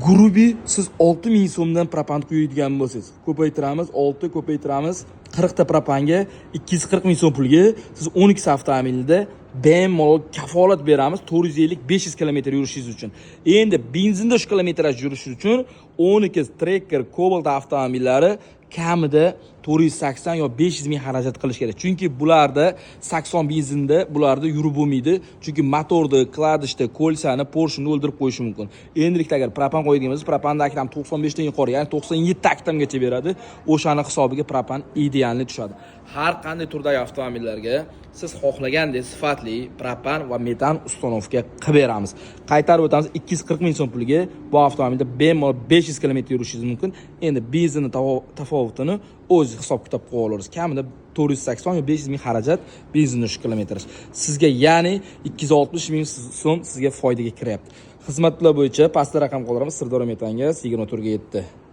Грубый siz 6000 so'mdan propan quyadigan bo'lsangiz, ko'paytiramiz, 6 ko'paytiramiz 40 ta propanga, 240 ming so'm pulga siz 12 avtomobilda bemalol, kafolat beramiz, 450-500 kilometr yurishingiz uchun. Endi benzinda shu kilometraj yurish uchun 12 Tracker, Cobalt avtomobillari kamida 480 yo 500 ming xarajat qilish kerak, chunki bularda 80 benzinda bularda yurib bo'lmaydi, chunki motorni, вкладыш ni, кольца ni, поршень ni o'ldirib qo'yishi mumkin. Endilikda agar propan qo'yadigan bo'lsangiz, propanda oktan 95 dan yuqori, ya'ni 97 oktangacha beradi. O'shani hisobiga propan идеальный tushadi. Har qanday turdagi avtomobillarga siz xohlagandek sifatli propan va metan установка qilib beramiz. Qaytarib o'tamiz, 240 ming so'm pulga bu avtomobilda bemalol 500 kilometr yurishingiz mumkin. Endi benzinni tafovutini o'zi hisob kitob qilib olamiz. Kamida 480 yo 500 ming xarajat benzinni shu kilometr sizga, ya'ni 260 ming so'm sizga foydaga kiryapti. Xizmatlar bo'yicha pastda raqam qoldiramiz. Sirdaryo Metanga 24 ga 7.